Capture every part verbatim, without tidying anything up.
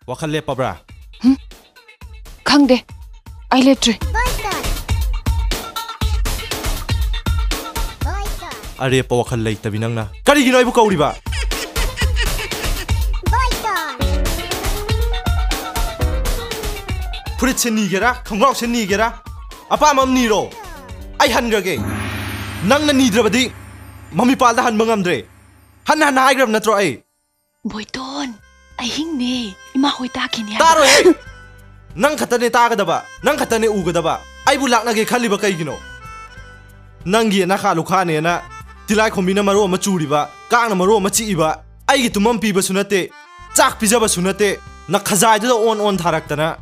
ꯋꯥꯈꯜ ꯂꯦꯞꯄꯕ꯭ꯔꯥ? ꯈꯪꯗꯦ꯫ ꯑꯩ ꯂꯦꯞꯇ꯭ꯔꯤ꯫ ꯑꯔꯦꯞꯄ ꯋꯥꯈꯜ ꯂꯩꯇꯕꯤ ꯅꯪꯅ ꯀꯔꯤꯒꯤꯅꯣ ꯑꯩꯕꯨ ꯀꯧꯔꯤꯕ? ꯐꯨꯔꯤꯠꯁꯦ ꯅꯤꯒꯦꯔꯥ, ꯈꯣꯡꯒ꯭ꯔꯥꯎꯁꯦ ꯅꯤꯒꯦꯔꯥ, ꯑꯄꯥꯝꯕ ꯑꯃ ꯅꯤꯔꯣ꯫ ꯑꯩ ꯍꯟꯈ꯭ꯔꯒꯦ꯫ ꯅꯪꯅ ꯅꯤꯗ꯭ꯔꯕꯗꯤ ꯃꯃꯤꯄꯥꯜꯗ ꯍꯟꯕ ꯉꯝꯗ꯭ꯔꯦ꯫ ꯍꯟꯅ ꯍꯟꯅ ꯍꯥꯏꯈ꯭ꯔꯕ ꯅꯠꯇ꯭ꯔꯣ ꯑꯩ? ꯕꯣꯏꯇꯣꯟ, ꯑꯍꯤꯡꯅꯦ꯫ ꯏꯃꯥ ꯍꯣꯏ ꯇꯥꯈꯤꯅꯤ ꯍꯥꯏꯕ꯫ ꯇꯥꯔꯣꯏꯍꯦ! ꯅꯪ ꯈꯛꯇꯅꯦ ꯇꯥꯒꯗꯕ, ꯅꯪ ꯈꯛꯇꯅꯦ ꯎꯒꯗꯕ꯫ ꯑꯩꯕꯨ ꯂꯥꯛꯅꯒꯦ ꯈꯜꯂꯤꯕ ꯀꯩꯒꯤꯅꯣ? ꯅꯪꯒꯤ ꯅꯈꯥ ꯂꯨꯈꯥꯅꯦꯅ ꯇꯤꯂꯥꯏꯈꯣꯝꯕꯤꯅ ꯃꯔꯣ ꯑꯃ ꯆꯨꯔꯤꯕ, ꯀꯥꯡꯅ ꯃꯔꯣ ꯑꯃ ꯆꯤꯛꯏꯕ, ꯑꯩꯒꯤ ꯇꯨꯝꯐꯝ ꯄꯤꯕꯁꯨ ꯅꯠꯇꯦ, ꯆꯥꯛ ꯄꯤꯖꯕꯁꯨ ꯅꯠꯇꯦ, ꯅꯈꯖꯥꯏꯗꯨꯗ ꯑꯣꯟ ꯑꯣꯟ ꯊꯥꯔꯛꯇꯅ꯫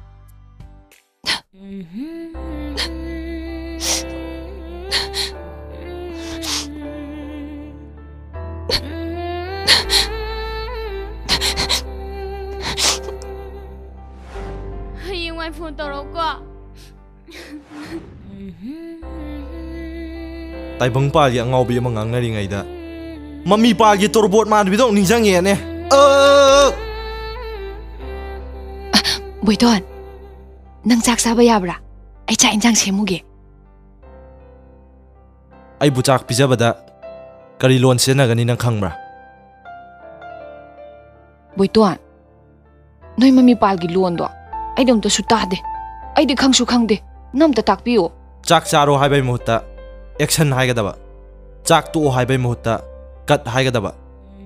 ꯍꯌꯦꯡꯋꯥꯏ ꯐꯣꯟ ꯇꯧꯔꯛꯎꯀꯣ꯫ ꯇꯥꯏꯕꯪꯄꯥꯜꯒꯤ ꯑꯉꯥꯎꯕꯤ ꯑꯃ ꯉꯥꯡꯅꯔꯤꯉꯩꯗ ꯃꯃꯤꯄꯥꯜꯒꯤ ꯇꯣꯔꯕꯣꯠ ꯃꯥꯟꯕꯤꯗꯣ ꯑꯃꯨꯛ ꯅꯤꯡꯁꯤꯡꯉꯦꯅꯦ꯫ ꯑ! ꯕꯣꯏꯇꯣꯟ, ꯅꯪ ꯆꯥꯛ ꯆꯥꯕ ꯌꯥꯕ꯭ꯔꯥ? ꯑꯩ ꯆꯥꯛ ꯏꯟꯁꯥꯡ ꯁꯦꯝꯃꯨꯒꯦ꯫ ꯑꯩꯕꯨ ꯆꯥꯛ ꯄꯤꯖꯕꯗ ꯀꯔꯤ ꯂꯣꯟ ꯁꯤꯖꯤꯟꯅꯒꯅꯤ ꯅꯪ ꯈꯪꯕ꯭ꯔꯥ? ꯕꯣꯏꯇꯣꯟ, ꯅꯣꯏ ꯃꯃꯤꯄꯥꯜꯒꯤ ꯂꯣꯟꯗꯣ ꯑꯩꯗꯤ ꯑꯝꯇꯁꯨ ꯇꯥꯗꯦ꯫ ꯑꯩꯗꯤ ꯈꯪꯁꯨ ꯈꯪꯗꯦ꯫ ꯅꯪ ꯑꯝꯇ ꯇꯥꯛꯄꯤꯌꯣ꯫ ꯆꯥꯛ ꯆꯥꯔꯣ ꯍꯥꯏꯕꯩ ꯃꯍꯨꯠꯇ action ꯍꯥꯏꯒꯗꯕ꯫ ꯆꯥꯛ ꯇꯣꯛꯑꯣ ꯍꯥꯏꯕꯩ ꯃꯍꯨꯠꯇ cut ꯍꯥꯏꯒꯗꯕ꯫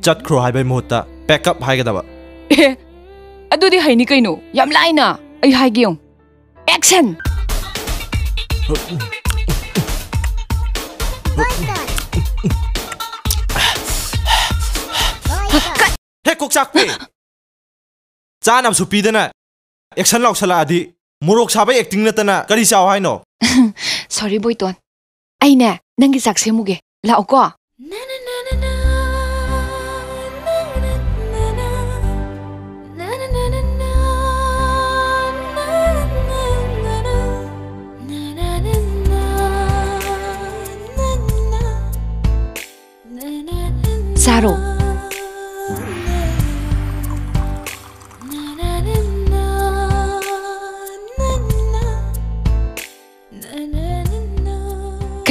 ꯆꯠꯈ꯭ꯔꯣ ꯍꯥꯏꯕꯩ ꯃꯍꯨꯠꯇ pack up ꯍꯥꯏꯒꯗꯕ꯫ ꯑꯦ, ꯑꯗꯨꯗꯤ ꯍꯩꯅꯤ ꯀꯩꯅꯣ꯫ ꯌꯥꯝ ꯂꯥꯏꯅ꯫ ꯑꯩ ꯍꯥꯏꯒꯦ ꯌꯦꯡꯉꯨ꯫ Action! ꯍꯦ ꯀꯣꯛꯆꯥꯛꯄꯤ! ꯆꯥꯅꯕꯁꯨ ꯄꯤꯗꯅ action ꯂꯥꯎꯁꯜꯂꯛꯑꯗꯤ ꯃꯣꯔꯣꯛ ꯁꯥꯕ acting ꯅꯠꯇꯅ ꯀꯔꯤ ꯆꯥꯎ ꯍꯥꯏꯅꯣ? Sorry ꯕꯣꯏꯇꯣꯟ, ꯑꯩꯅꯦ ꯅꯪꯒꯤ ꯆꯥꯛ ꯁꯦꯝꯃꯨꯒꯦ, ꯂꯥꯛꯑꯣꯀꯣ꯫ ꯆꯥꯔꯣ꯫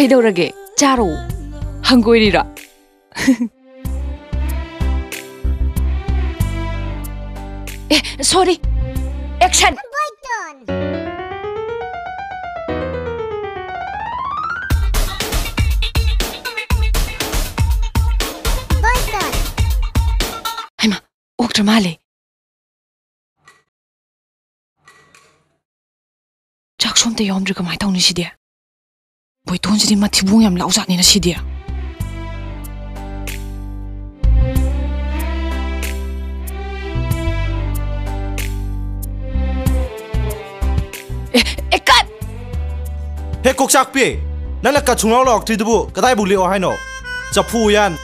ꯀꯩꯗꯧꯔꯒꯦ? ꯆꯥꯔꯣ꯫ ꯍꯪꯒꯣꯏꯔꯤꯔꯣ? ꯑꯦ, ꯁꯣꯔꯤ꯫ ꯑꯦꯛꯁꯟ! ꯍꯩꯃꯥ, ꯑꯣꯛꯇ꯭ꯔ ꯃꯥꯜꯂꯦ꯫ ꯆꯥꯛꯁꯨ ꯑꯝꯇ ꯌꯥꯎꯔꯝꯗ꯭ꯔꯤ, ꯀꯃꯥꯏꯅ ꯇꯧꯅꯤ ꯁꯤꯗꯤ? ꯕꯣꯏꯇꯣꯟꯁꯤꯗꯤ ꯃꯊꯤꯕꯣꯡ ꯌꯥꯝ ꯂꯥꯎꯖꯥꯠꯅꯤꯅ ꯁꯤꯗꯤ꯫ ꯑꯦ, ꯑꯦ, ꯀꯠ! ꯍꯦ ꯀꯣꯛꯆꯥꯛꯄꯤ, ꯅꯪꯅ ꯀꯠ ꯁꯨꯡꯂꯥꯎ ꯂꯥꯎꯔꯛꯇ꯭ꯔꯤꯗꯨꯕꯨ ꯀꯗꯥꯏꯕꯨ ꯂꯦꯛꯑꯣ ꯍꯥꯏꯅꯣ? ꯆꯐꯨ ꯎꯌꯥꯟ,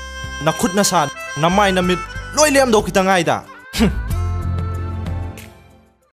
ꯅꯈꯨꯠ ꯅꯁꯥ, ꯅꯃꯥꯏ ꯅꯃꯤꯠ ꯂꯣꯏ ꯂꯦꯝꯗꯧ ꯈꯤꯇꯪ ꯉꯥꯏꯗ꯫ ꯍꯨꯝ,